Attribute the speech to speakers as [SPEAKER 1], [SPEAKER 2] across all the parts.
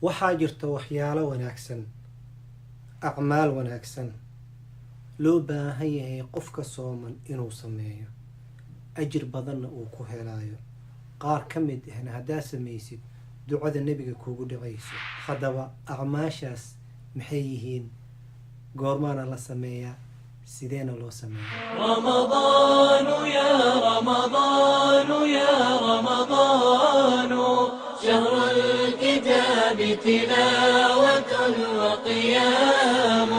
[SPEAKER 1] Waxaa jirta waxyaalo wanaagsan, acmaal wanaagsan loo baahan yahay qofka sooman inuu sameeyo, ajir badanna uu ku helaayo. Qaar ka mid ahna haddaa samaysid, ducada Nebiga kuugu dhacayso. Haddaba acmaashaas maxay yihiin? Goormaana la sameeyaa? Sideena loo sameeyaa?
[SPEAKER 2] رمضان يا رمضان يا رمضان، شهر الكتاب تلاوة وقيام.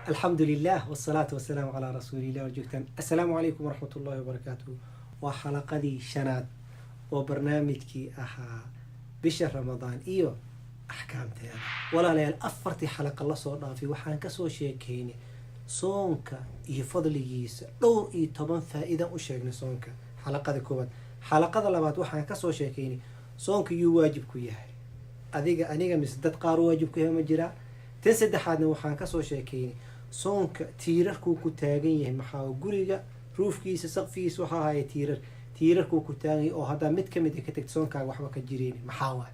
[SPEAKER 1] Alxamdu lilah wsalaatu wasalaamu calaa rasuulilah wajoogtaan. Assalaamu calaykum waraxmat ullahi wabarakaatuh. Waa xalaqadii shanaad oo barnaamijkii ahaa bisha Ramadaan iyo axkaamteeda. Walaalayaal, afartii xalaqa lasoo dhaafay waxaan kasoo sheekeynay soonka iyo fadligiisa, 14 faa-iidan u sheegnay soonka xalaqada koowaad. Xalaqada labaad waxaan kasoo sheekeynay soonka yuu waajib ku yahay, adiga, aniga, mise dad qaar waajib ku yahay ma jiraa. Tan saddexaadna waxaan kasoo sheekeynay soonka tiirarkuu ku taagan yahay. Maxaa guriga ruufkiisa, saqfigiisa waxaa ahaya tiirar, tiirarkuu ku taagan yahay oo haddaa mid kamid a ka tagta soonkaaga waxba ka jireyn maxaa waay.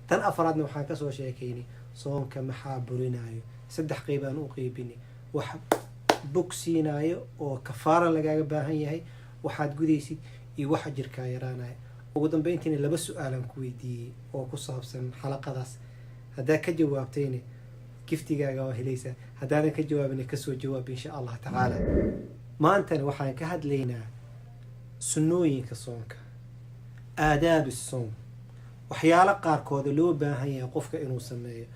[SPEAKER 1] Tan afraadna waxaan kasoo sheekeynay soonka maxaa burinayo. Saddex qeybaan u qeybinay: wax bogsiinayo oo kafaara lagaaga baahan yahay, waxaad gudaysid, iyo waxa jirkaa yaraanaya. Ugu dambeyntiina laba su-aalaan ku weydiiyey oo ku saabsan xalaqadaas. Haddaa ka jawaabtayna giftigaaga waa helaysaa, haddaadan ka jawaabina kasoo jawaab, insha Allah tacaala. Maantana waxaan ka hadlaynaa sunnooyinka soonka, aadaab soom, waxyaalo qaarkooda loo baahan yahay qofka inuu sameeyo,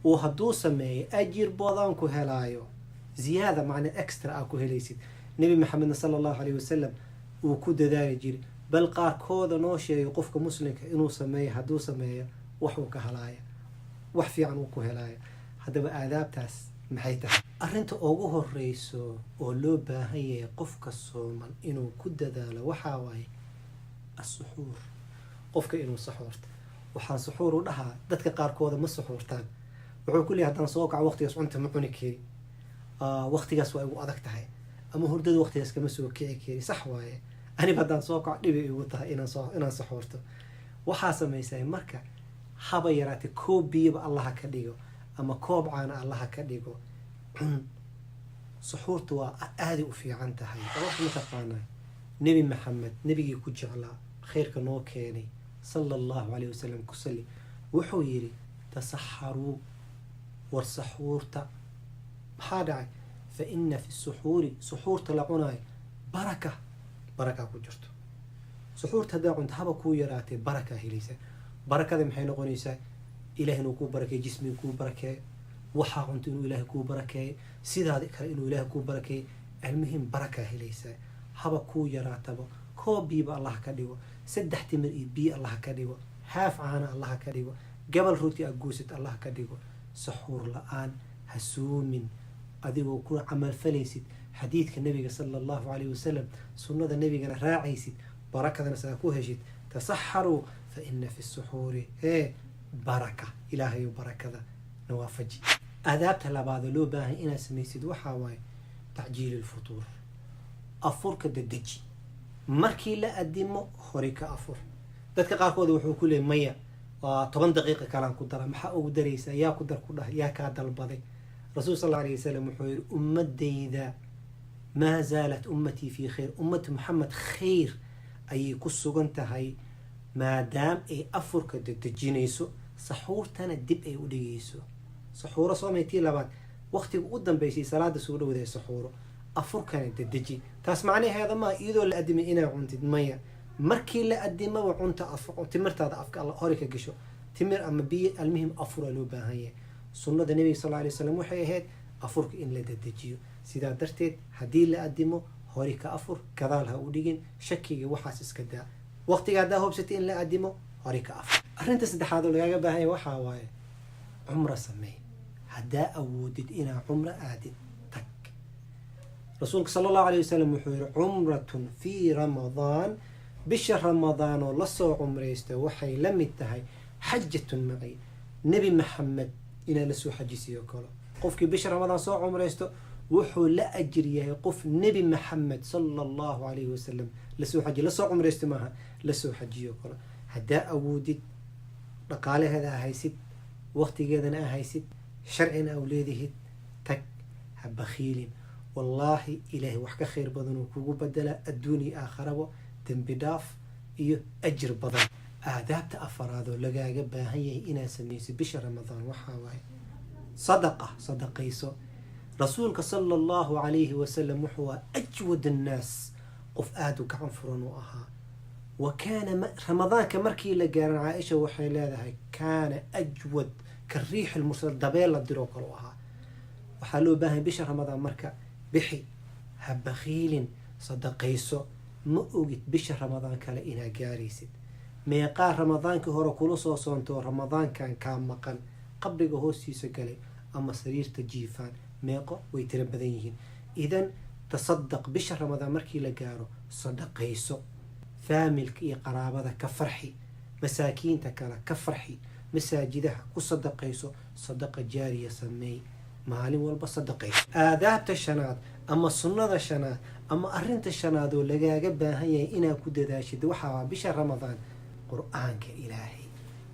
[SPEAKER 1] uu hadduu sameeyo ajir badan ku helaayo, ziyaada macna extra aa ku helaysid. Nebi Maxamedna sala Allahu alayh wasalam uu ku dadaali jiray, bal qaarkooda noo sheegay qofka muslimka inuu sameeyo, hadduu sameeyo waxuu ka halaaya, wax fiican uu ku helaayo. Haddaba aadaabtaas maxay tahay? Arrinta ugu horeyso oo loo baahan yahay qofka sooman inuu ku dadaalo waxaa waaye asuxuur, qofka inuu saxuurto. Waxaan suxuur u dhahaa, dadka qaarkooda ma suxuurtaan. Wuxuu ku leeyahay, haddaan soo kaco waqtigaas cunta ma cuni kari, waqtigaas waa igu adag tahay, ama hurdada waqtigaas kama soo kici kari. Sax waaye, aniba haddaan soo kaco dhibay igu tahay inaan saxuurto. Waxaa samaysay marka, haba yaraatee koob biyaba Allaha ka dhigo ama koob caana Allaha ka dhigo, cun. Suxuurta waa aaday u fiican tahay. Sababta mataqaanaa? Nebi Maxamed, nebigii ku jeclaa, khayrka noo keenay, sala Allahu calayh wasalam, ku salli, wuxuu yidhi: "Tasaxaruu," war saxuurta. Maxaa dhacay? "Fa ina fi suxuuri," suxuurta la cunaayo, "baraka," barakaa ku jirto. Suxuurta haddaa cunto, haba kuu yaraatee, barakaa helaysaa. Barakada maxay noqonaysaa? Ilaah inuu kuu barakeeyo jismiga, kuu barakeeyo waxaa cunto, inuu Ilaahay kuu barakeeyo sidaadi kale, inuu Ilaahay kuu barakeeyo. Almuhim, barakaa helaysaa. Haba kuu yaraataba, koob biiba Allah ka dhigo, saddex timir iyo biyo Allah ka dhigo, haaf caana Allah ka dhigo, gabal rooti aad goosid Allah ka dhigo, saxuur la-aan ha suumin, adigoo ku camalfalaysid xadiidka Nabiga sala Allahu calayh wasalam, sunnada Nabigana raacaysid, barakadana saa ku heshid. "Tasaxaruu fa ina fi suxuuri hee baraka." Ilaahayu barakada nawaafaji. Aadaabta labaada loo baahan inaad samaysid waxaa waaye tacjiil lfutuur, afurka dedeji. Markii la adimo hori ka afur. Dadka qaarkood wuxuu ku leeyay, "Maya, waa 10 daqiiqa kalaan ku dara." Maxaa ugu daraysaa? Yaa ku dar ku dhah? Yaa kaa dalbaday? Rasuul sal alla alayh wasalam wuxuu yihi: "Ummadayda maa zaalat ummatii fii khayr," ummatu Maxamed khayr ayay ku sugan tahay maadaam ay afurka dedejinayso, saxuurtana dib ay u dhigayso. Saxuuro soomaytii labaad waqtiga u dambeysay salaada soo dhowdahay saxuuro, afurkana dedeji. Taas macnaheeda maa iyadoo la adimay inaa cuntid, maya. Markii la adimaba cunta, timirtaada afka alla hori ka gasho, timir ama biyo. Almuhim, afura loo baahan yahay. Sunnada Nebiga sal alay slam waxay ahayd afurka in la dedejiyo. Sidaa darteed, haddii la adimo hori ka afur, gadaal ha u dhigin. Shakiga waxaas iska daa. Waqtiga haddaa hobsatay in la adimo, hori ka afur. Arrinta saddexaad oo lagaaga baahan yahay waxaa waaye cumro sameey. Haddaa awoodid inaa cumro aadid, tag. Rasuulka sala Allahu alayh wasalam wuxuu yihi: "Cumratun fii Ramadaan," bisha Ramadaan oo lasoo cumraysta, "waxay la mid tahay xajatun maci," Nebi Maxamed inaa lasoo xajisiyo kalo. Qofkii bisha Ramadaan soo cumraysto wuxuu la ajir yahay qof Nebi Maxamed sala Allahu alayhi wasalam lasoo xajiy, lasoo cumraysto maaha, lasoo xajiyo kalo. Haddaa awoodid, dhaqaalaheeda haysid. Waqtigeedana aa haysid, sharcina au leedihid, tag, ha bakhiilin. Wallaahi, Ilaahay wax ka khayr badan uu kugu bedelaa adduun iyo aakharabo, dembi dhaaf iyo ajir badan. Aadaabta afaraadoo lagaaga baahan yahay inaad samayso bisha Ramadaan waxaa waaye sadaqa. Sadaqayso. Rasuulka sala Allahu calayhi wasalam wuxuu ahaa ajwad annaas, qof aada u gacan furan uu ahaa. Wa kaana Ramadaanka markii la gaaran, Caaisha waxay leedahay, kaana ajwad ka riix lmursal, dabeel la diroo kale u ahaa. Waxaa loo baahan bisha Ramadaan marka bixi, ha bakhiilin, sadaqayso. Ma ogid bisha Ramadaan kale inaad gaaraysid. Meeqaa Ramadaankii hore kula soo soontoo Ramadaankan kaa maqan, qabriga hoostiisa galay ama sariirta jiifaan? Meeqo? Way tiro badan yihiin. Idan tasadaq. Bisha Ramadaan markii la gaaro, sadaqayso. Faamilka iyo qaraabada ka farxi, masaakiinta kale ka farxi, masaajidaha ku sadaqayso, sadaqa jaariya sameey, maalin walba sadaqayso. Aadaabta shanaad ama sunnada shanaad ama arinta shanaad oo lagaaga baahan yahay inaad ku dadaashid waxaa bisha Ramadaan Qur-aanka Ilaahay.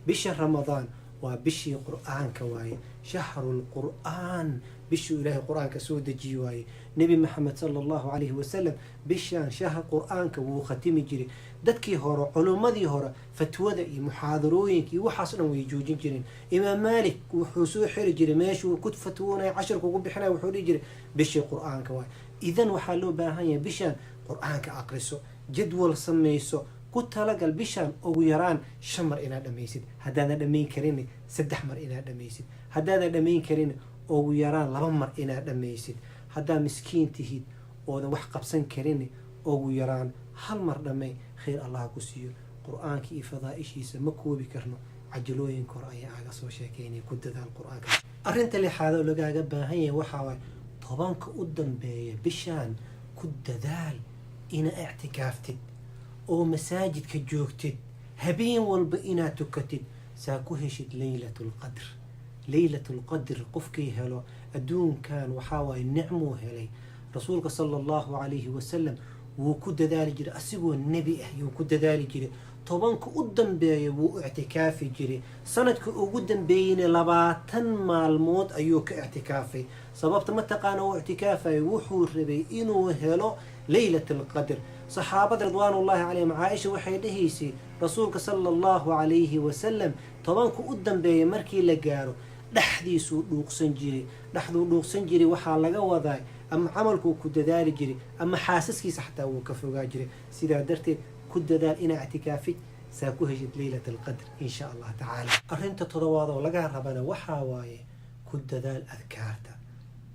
[SPEAKER 1] Bisha Ramadaan waa bishii Qur-aanka waaye, shahrul Qur'aan, bishuu Ilaahay Qur-aanka soo dejiyi waaye. Nebi Maxamed sala Allahu calayhi wasalam bishaan shahr Qur-aanka wuu khatimi jiray. Dadkii hore, culummadii hore, fatwada iyo muxaadarooyinka iyo waxaas dhan way joojin jireen. Imaam Maalik wuxuu soo xiri jiray meeshuu ku fatwoonaya, cashirka ugu bixinaya, wuxuu dhihi jiray bishii Qur-aanka waaye. Idan waxaa loo baahan yahay bishaan Qur-aanka aqriso, jadwal samayso, ku talagal bishaan ugu yaraan shan mar inaad dhamaysid. Haddaadan dhamayn karin, saddex mar inaad dhamaysid. Haddaadan dhamayn karin, ugu yaraan laba mar inaad dhamaysid. Haddaa miskiin tihid oodan wax qabsan karin, ugu yaraan hal mar dhamay. Khayr Allah ku siiyo. Qur-aanka iyo fadaaishiisa ma koobi karno, cajalooyinka hore ayaa aga soo sheekeynaya. Ku dadaal Qur-aanka. Arrinta lixaad oo lagaaga baahan yahay waxaa waaye 10-ka u dambeeya bishaan ku dadaal ina ictikaaftid oo masaajidka joogtid, habeen walba inaad tukatid, saa ku heshid Leylat Lqadr. Leylat Lqadr qofkii helo adduunkan waxaa waaye nicmuu helay. Rasuulka sala Allahu calayhi wasalam wuu ku dadaali jiray, asigoo nebi ah yuu ku dadaali jiray. 10-ka u dambeeya wuu ictikaafi jiray. Sanadka ugu dambeeyeyna 20 maalmood ayuu ka ictikaafay. Sababta ma taqaana uu ictikaafayo? Wuxuu rabay inuu helo Leylat Alqadr. Saxaabada ridwaanullahi calayhim, Caaisha waxay dhahaysay, Rasuulka sala Allahu calayhi wasalam 10-ka u dambeeya markii la gaaro dhexdiisuu dhuuqsan jiray. Dhexduu dhuuqsan jiray waxaa laga wadaa ama camalkuu ku dadaali jiray ama xaasaskiisa xataa wuu ka fogaa jiray. Sidaa darteed ku dadaal inaa ictikaafid, saa ku heshid Leylat Alqadr, in sha Allah tacaala. Arrinta toddobaad oo laga rabana waxaa waaye ku dadaal adkaarta.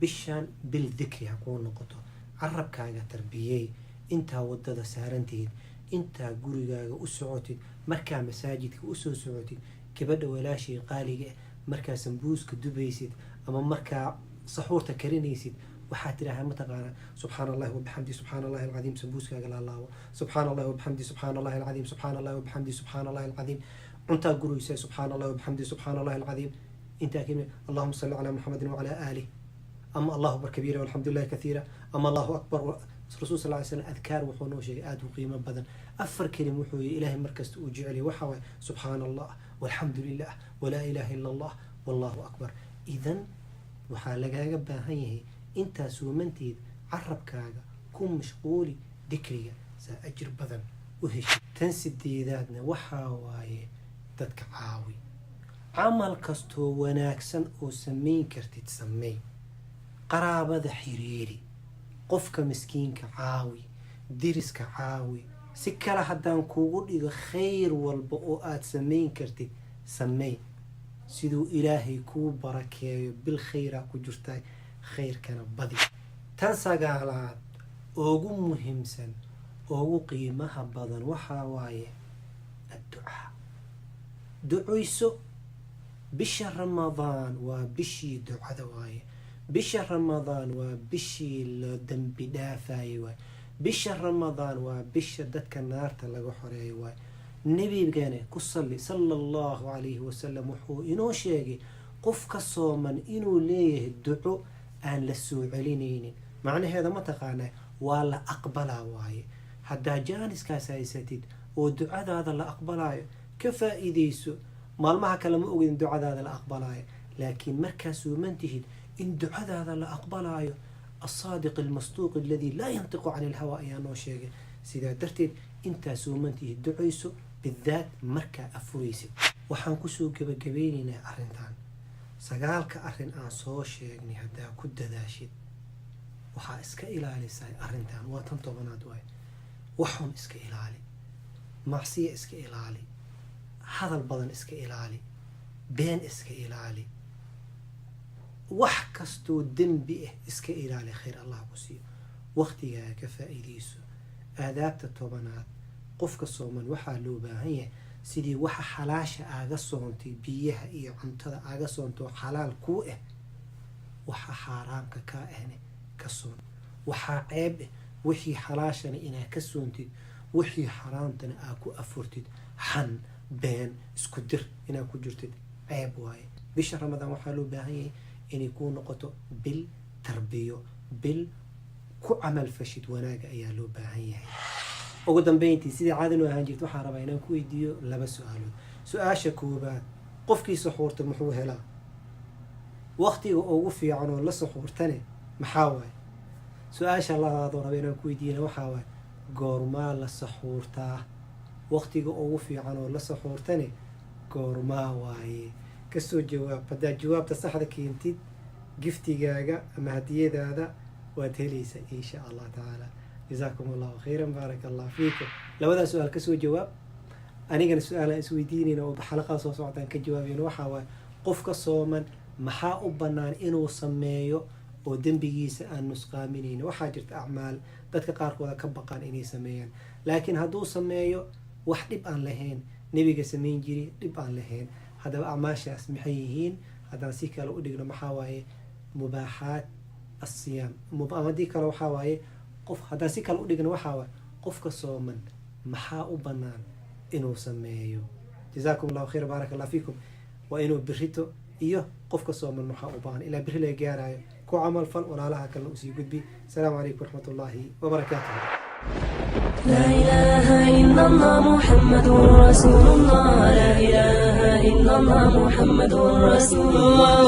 [SPEAKER 1] Bishaan bil dikri ha kuu noqoto. Carabkaaga tarbiyey. Intaa wadada saarantihid, intaa gurigaaga u socotid, markaa masaajidka usoo socotid, gabadha walaashii qaaliga ah, markaa sambuuska dubaysid ama markaa saxuurta karinaysid, waxaa tidhaahdaa, mataqaanaa, subxaana Allahi wabixamdi, subxaana Allahi alcadiim. Sambuuskaaga laalaabo, subxaana Allahi wabixamdi, subxaana Allahi alcadiim, subxaana Allahi wabixamdi, subxaana Allahi alcadiim. Cuntaa guraysa, subxaana Allahi wabixamdi, subxaana Allahi alcadiim. Intaa kemi, allahuma salli calaa Muxamedin wacalaa aalih, ama allahu akbar kabiira walxamdu lillahi kathiira, ama allahu akbar. Rasuul sal ly slam adkaar wuxuu noo sheegay aada u qiimo badan. Afar kelim wuxuu yihi Ilaahay markasta uu jeceliya waxaa waaye subxaana Allah, walxamdu lilah, walaa ilaha ila Allah, wallahu akbar. Idan waxaa lagaaga baahan yahay intaa suumanteed carabkaaga ku mashquuli dikriga, saa ajir badan u heshay. Tan sideedaadna waxaa waaye dadka caawi. Camal kastoo wanaagsan oo samayn kartid sameey. Qaraabada xiriiri, qofka miskiinka caawi, diriska caawi. Si kale haddaan kugu dhigo, khayr walba oo aada samayn kartid sameey, siduu Ilaahay kuu barakeeyo. Bil khayraa ku jirtaa, khayrkana badi. Tan sagaalaad, ugu muhiimsan, ugu qiimaha badan waxaa waaye adducaa. Ducayso. Bisha Ramadaan waa bishii ducada waaye. Bisha Ramadaan waa bishii la dembi dhaafaayay waaye. Bisha Ramadaan waa bisha dadka naarta laga xoreeyo waaye. Nebigana ku salli sala Allahu calayhi wasalam wuxuu inoo sheegay qof ka sooman inuu leeyahay duco aan la soo celinaynin. Macnaheeda ma taqaanaa? Waa la aqbalaa waaye. Haddaa jaaniskaas haysatid oo ducadaada la aqbalaayo, ka faa'iideyso. Maalmaha kale ma ogid in ducadaada la aqbalaayo, laakiin markaa sooman tihid in ducadaada la aqbalaayo, الصادق المصدوق الذي لا ينطق عن الهوى ayaa noo sheegay. Sidaa darteed, intaa sooman tihid ducayso, bidaat markaa afuraysid. Waxaan kusoo gebagabeynaynaa arrintan: sagaalka arrin aan soo sheegnay haddaa ku dadaashid, waxaa iska ilaalisaa arrintan, waa tan 10aad waay. Waxun iska ilaali, macsiya iska ilaali, hadal badan iska ilaali, been iska ilaali, wax kastoo dembi ah iska ilaali. Khayr Allah ku siiyo, waqtigaaga ka faa'iidayso. Aadaabta 10aad, qofka sooman waxaa loo baahan yahay sidii waxa xalaasha aaga soontay, biyaha iyo cuntada aaga soontoo xalaal kuu ah, waxa xaaraamka kaa ahne ka soon. Waxaa ceeb ah wixii xalaashana inaad ka soontid, wixii xaraamtana aad ku afurtid. Xan, been, isku dir inaad ku jirtid ceeb waaye. Bisha Ramadaan waxaa loo baahan yahay inay kuu noqoto bil tarbiyo, bil ku camal fashid wanaaga ayaa loo baahan yahay. Ugu dambeyntii, sidii caadanu ahaan jirta, waxaan rabaa inaan ku weydiiyo laba su-aalood. Su-aasha koobaad: qofkii suxuurta muxuu helaa? Waqtiga ugu fiican oo la suxuurtane maxaa waaye? Su-aasha labaadoo raba inaan ku weydiiyana waxaa waaye: goormaa la saxuurtaa? Waqtiga ugu fiican oo la saxuurtane goormaa waaye? Kasoo jawaab. Haddaad jawaabta saxda keentid, giftigaaga ama hadiyadaada waad helaysaa, insha Allah tacaala. جزاكم الله خيرا، بارك الله فيكم. Labadaa su-aal kasoo jawaab. Anigana su-aalaan isweydiinayna oo xalaqada soo socdaan ka jawaabayna waxaa waaye: qofka sooman maxaa u bannaan inuu sameeyo oo dembigiisa aan nusqaaminayno? Waxaa jirta acmaal dadka qaarkooda ka baqaan inay sameeyaan, laakiin hadduu sameeyo wax dhib aan lahayn, nebiga samayn jiri, dhib aan lahayn. Haddaba acmaashaas maxay yihiin? Haddaan si kale u dhigno, maxaa waaye مباحات الصيام? Ama haddii kale waxaa waaye qof, haddaan si kale u dhigno, waxaa waaye qofka sooman maxaa u bannaan inuu sameeyo? جزاكم الله خير، بارك الله فيكم. Waa inuu birito iyo qofka sooman maxaa u baahan ilaa biri laga gaarayo ku camal fal, walaalaha kalena usii gudbi. Asalaamu calaykum waraxmat ullaahi wabarakaatuh.
[SPEAKER 2] لا إله إلا الله محمد رسول الله، لا إله إلا الله محمد رسول الله.